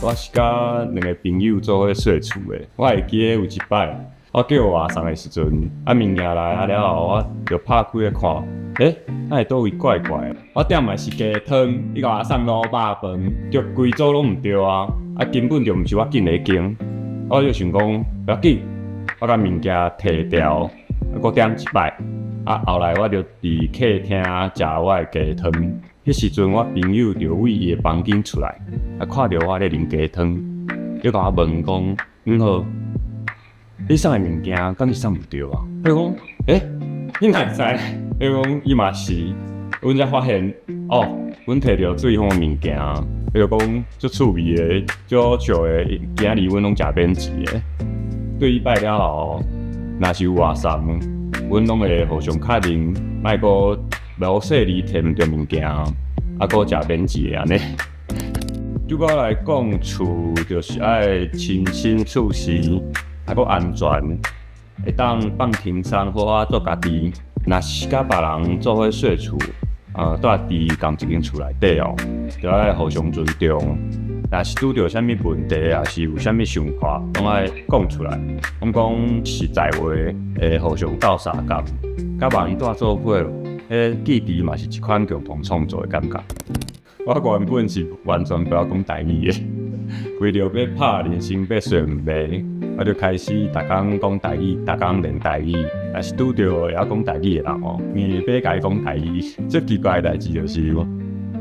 我是佮兩个朋友做伙稅厝的。我會記得有一擺，我叫外送的時陣，啊物件來啊了後，我就拍開來看，欸，哪會佗位怪怪的？我點的是雞湯，伊共我送滷肉飯，就規組攏毋對啊！啊，根本就毋是我訂的彼間。我就想講，無要緊，我共物件提掉，啊，閣點一擺。啊，後來我就佇客廳食我的雞湯。彼時陣，我朋友就對伊的房間出來，啊，看著我咧啉雞湯，伊共我問講：毋好，你送的物件敢是送毋對啊？我講：欸，你哪會知？伊講伊嘛是，阮才發現，哦，阮提著對方的物件。伊就講足趣味的，足好笑的，今仔日阮攏食免錢的。對彼擺了後，若是有外送，阮攏會互相確認，莫閣無細膩提毋著物件，啊，閣食免錢的按呢。對我來講，厝就是愛清新舒適，啊，閣安全，會當放輕鬆，好好做家己。若是佮別人做伙稅厝，住佇仝一間厝內底哦，就愛互相尊重。若是拄著啥物問題，抑是有啥物想法，攏愛講出來。攏講實在話，會互相鬥相共。佮別人住做伙，彼記憶嘛是一款共同創造的感覺。我原本是完全不曉講台語的，為著欲拍人生欲順利，我就開始逐工講台語，逐工練台語。若是拄著會曉講台語的人哦，硬欲共伊講台語。最奇怪的代誌就是，攏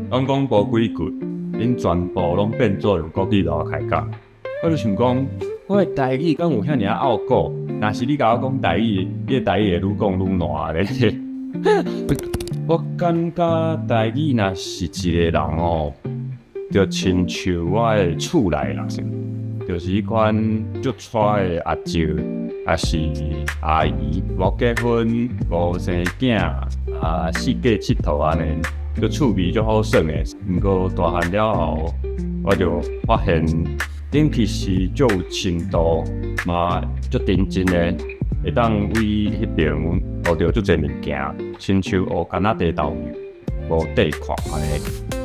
講無幾句，𪜶全部攏變做用國語來我開講。我就想講，我的台語敢有遐爾仔拗古？若是你共我講台語，你的台語會愈講愈爛咧。我感覺台語若是一個人哦，就親像我的厝內人，就是彼款足娶的阿叔，抑是阿姨，無結婚，無生囝，啊，四界𨑨迌按呢，足趣味足好耍的。毋過大漢了後，我就發現，恁其實足有深度，嘛足認真的，會當對彼爿學著足濟物件，親像學加拿大豆油，無底看按呢。